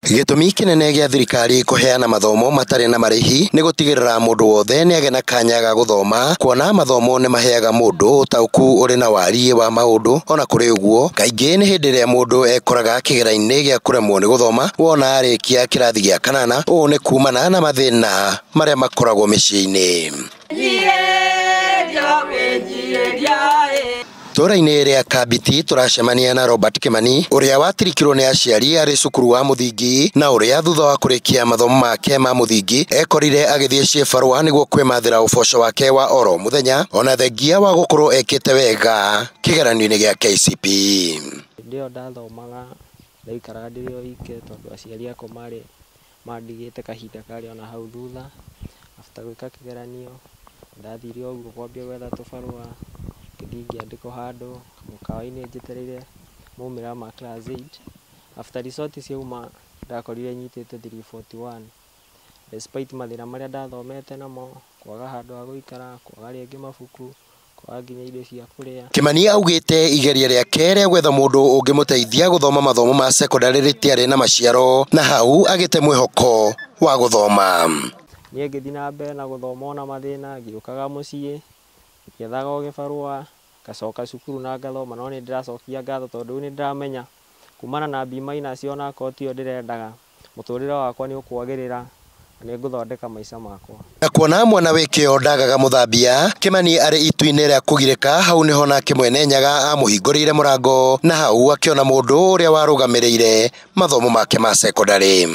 Gĩtũmi kĩnene gĩa thirikari kũheana mathomo matarĩ na marĩhi nĩ gũtigĩrĩra mũndũ wothe nĩagĩa na kanya ga gũthoma, kuona mathomo nĩ maheaga mũndũ ũtaũku ũrĩ na wariĩ wa maũndũ. Ona kũrĩ ũguo, kaingĩ nĩ hĩndĩ ĩrĩa mũndũ ekoraga kĩgera-inĩ gĩa kũremwo nĩ gũthoma wona arĩkia kĩrathi gĩa kanana. Ũũ nĩ kumana na mathĩna marĩa makoragwo mĩciĩ-inĩ. Tũra-inĩ rĩa Kambiti tũracemania na Robert Kimani ũrĩa watirikirwo nĩ aciari arĩ cukuru wa mũthingi na ũrĩa thutha wa kũrĩkia mathomo make ma mũthingi ekorire agĩthiĩ ciĩbarũa nĩguo kwĩmathĩra ũboco wake wa oro mũthenya, ona thengia wa gũkorwo ekĩte wega kĩgeranio-inĩ gĩa KCPE. Hĩndĩ ĩyo ndathomaga ndaikaraga ndĩrĩ o ike tondũ aciari akwa marĩ mandigĩte kahinda karĩ ona hau thutha. After gwĩka kĩgeranio ndathire ũguo kwambia gwetha tũbarũa, ngĩthiĩ ngĩandĩkwo handũ mũkawa-inĩ njetereire maumĩrĩra ma class 8. After result ciauma ndakorire nyitĩte 341 despite mathĩna marĩa ndathomete namo, kwaga handũ ha gũikara, kwaga rĩngĩ mabuku, kwaga nginya irio cia kũrĩa. Kimani augĩte igeria rĩake rĩa gwetha mũndũ ũngĩmũteithia gũthoma mathomo ma sekondarĩ rĩtiarĩ na maciaro, na hau agĩte mwĩhoko wa gũthoma. Niĩ ngĩthiĩ na mbere na gũthoma ona mathĩna, ngĩũkaga mũciĩ ngĩethaga o gĩbarũa, ngacoka cukuru na ngathoma, no nĩ ndĩracokia ngatho tondũ rĩu nĩ ndĩramenya kumana na B minus onakorwo tiyo ndĩrendaga, mũtũrĩre wakwa nĩ ũkwagĩrĩra na nĩ ngũthondeka maica makwa. Na kuona mwana wĩ kĩo ndagaga mũthambia, Kimani arĩ itu-inĩ rĩa kũgirĩka, hau nĩho nake Mwene Nyaga amũhingũrĩire mũrango na hau akĩona mũndũ ũrĩa warũgamĩrĩire mathomo make ma sekondarĩ.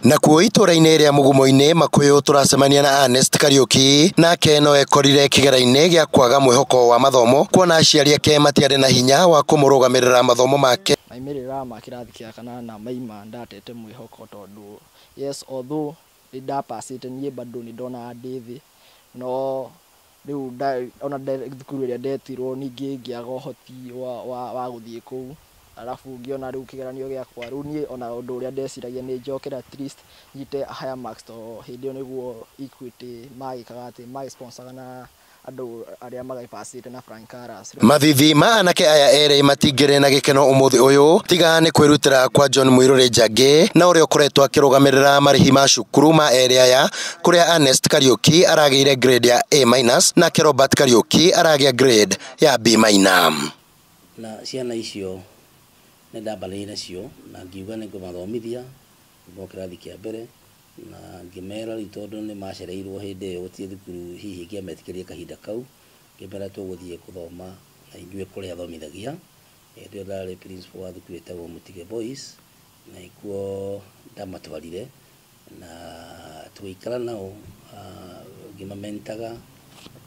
Nakuo itũra-inĩ rĩa Mũgumo-inĩ Makũyũ tũracemania na Ernest Kariũki, nake no ekorire kĩgera-inĩ gĩa kwaga mwĩhoko wa mathomo kuona aciari ake matiarĩ na hinya wa kũmũrũgamĩrĩra mathomo make. Maumĩrĩra ma kĩrathi kĩa kanana maima ndatete mwĩhoko tondũ yes, although nĩ ndapacĩte niĩ bado nĩ ndonaga ndĩ thĩ, no rĩu ona thukuru ĩrĩa ndetirwo ningĩ ngĩaga ũhoti wa gũthiĩ kũu. Arabu ngĩona rĩu kĩgeranio gĩakwa rĩu niĩ ona ũndũ ũrĩa ndeciragia nĩ njokere at least nyite higher marks tondũ hĩndĩ ĩyo nĩguo Equity magĩkaga atĩ magĩsponsoraga na andũ arĩa magĩpacĩte na flying colours. Mathithi ma anake aya erĩ matingĩrĩ na gĩkeno ũmũthĩ ũyũ tiga nĩ kwĩrutĩra kwa John Mũirũrĩ Njangĩ na ũrĩa ũkoretwo akĩrũgamĩrĩra marĩhi ma cukuru ma erĩ aya, kũrĩa Ernest Kariũki aragĩire grade ya A minus nake Robert Kariũki aragĩa grade ya B minus. Na ciana icio nĩ ndambanĩire nacio na ngiuga nĩ ngũmathomithia kuma kĩrathi kĩa mbere, na ngĩmera rĩu tondũ nĩ macereirwo hĩndĩ ĩyo gũtirĩ thukuru hihi ingĩametĩkĩria kahinda kau, ngĩmera tũgũthiĩ gũthoma na inyuĩ kũrĩa thomithagia. Hĩndĩ ĩyo ndarĩ principal wa thukuru ĩtagwo Mũtige Boys, na nĩkuo ndamatwarire na tũgĩikara nao, ngĩmamentaga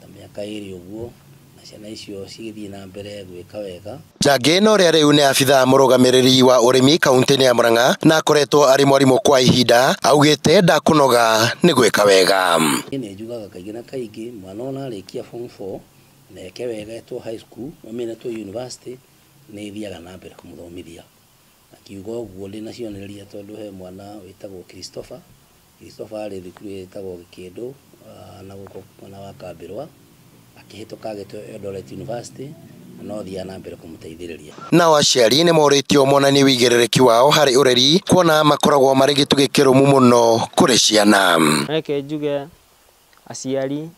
ta mĩaka ĩrĩ ũguo, na ciana icio cigĩthiĩ na mbere gwĩka wega. Njangĩ na ũrĩa rĩu nĩ abithaa mũrũgamĩrĩri wa ũrĩmi kaunti-inĩ ya Murang'a na akoretwo arĩ mwarimũ kwa ihinda, augĩte ndakũnoga nĩ gwĩka wega. Niĩ nĩ njugaga kaingĩ na kaingĩ mwana ona arĩkia form 4 na eke wega etwo high school, mamine etwo university, nĩ thiaga na mbere kũmũthomithia. Akiuga ũguo ndĩna cionereria tondũ he mwana wĩtagwo Christopher. Christopher arĩ thukuru ĩtagwo Gĩkĩndũ na gũkũ mwena wa Kambĩrwa, akĩhĩtũka agĩtwo Eldoret University, na no thiaga na mbere kũmũteithĩrĩria. Nao aciari nĩ morĩtio monanie wĩigĩrĩrĩki wao harĩ ũreri kuona makoragwo marĩ gĩtugĩ kĩrũmu mũno kũrĩ ciana. Reke njuge aciari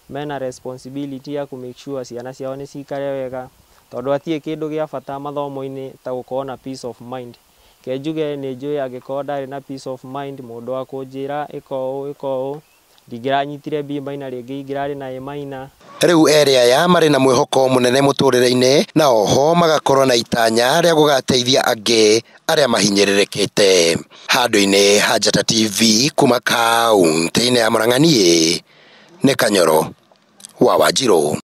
mena responsibility ya kũ make sure ciana ciao nĩ cikare wega, tondũ hatirĩ kĩndũ gĩa bata mathomo-inĩ ta gũkorwo na peace of mind. Ke njuge nĩ njũĩ angĩkorwo ndarĩ na peace of mind, mũndũ wa kũnjĩra ĩka ũũ ĩka ũũ, ndingĩranyitire B minus rĩngĩ ingĩrarĩ na A minus. Rĩu erĩ aya marĩ na mwĩhoko mũnene mũtũrĩre-inĩ na oho magakorwo na itanya rĩa gũgateithia angĩ arĩa mahinyĩrĩrĩkĩte. Handũ-inĩ ha Njata TV kuma kaunti-inĩ ya Murang'a, niĩ nĩ Kanyoro wa Wanjirũ.